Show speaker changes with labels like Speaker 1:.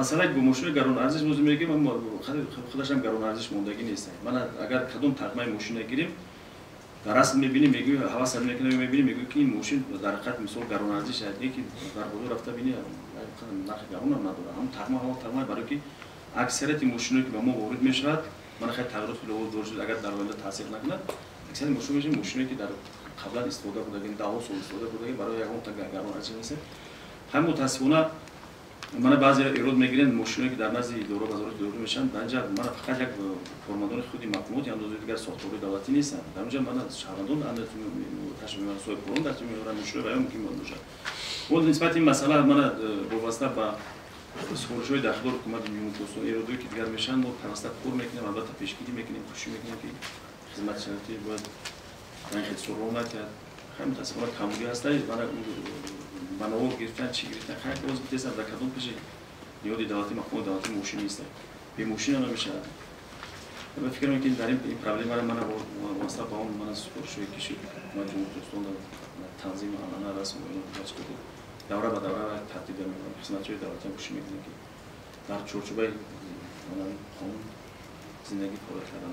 Speaker 1: Масъалаи мошини гаронарзиш боз мегӯем, худашам гаронарзиш мондагӣ нест. Ман агар кадом тағмаи мошина гирем, дар асл мебинем, мегӯем, ҳавас мекунем, мебинем, мегӯем, ки ин мошин дар ҳақиқат мисол гаронарзиш аст, ки дар бозор рафта бинӣ, нархи гаронам надорад. Ҳамн тағма ҳамон тағма, барои ки аксарияти мошиное, ки ба мо ворид мешавад, мана хеле тағйирот хеле ворид шуд, агар дар оянда таъсир накунад, аксарияти мошин мешавад мошиное, ки дар қаблан истифода бурдагӣ, 10ҳо сол истифода бурдагӣ, барои ягон гаронарзиш нест. Ҳам мутаассифона мана баъзе эрод мегиранд, мошиное, ки дар назди идора, вазорати идора мешаванд, дар инҷа мана фақат як кормандони худи мақомоти андозаи дигар сохторҳои давлатӣ нестанд. Дар онҷа мана шаҳрвандон ташриф меоранд, соҳибкорон ташриф меоранд, мошинои ваё мумкин бошад. Мо нисбати ин масъала мана вобаста ба супоришҳои дахлдор ҳукумати Ҷумҳурии Тоҷикистон, эродое, ки дигар мешаванд, мо пайваста кор мекунем, албатта пешгирӣ мекунем, кӯшиш мекунем, ки хизмати шароитӣ бояд ин хел суроғ натиҳад. Хеле мутаассифона камбудӣ ҳаста, мана ба навор гирифтан, чӣ гирифтан, хайр, боз гуфтесам, дар кадом пеши ниҳоди давлатӣ, мақомоти давлатӣ мошин нест? Бе мошина намешавад. Ман фикр мекунам, ки дар ин проблемаро мана вобаста ба он мана супоришҳое, ки шуд, ҳукумати Ҷумҳурии Тоҷикистон дар танзими анъана, расму давра ба давра тартиб мекунам, хизматчиҳои давлатиам кӯшиш мекунем, ки дар чорчӯбаи қонун зиндагӣ фаъолият кардан.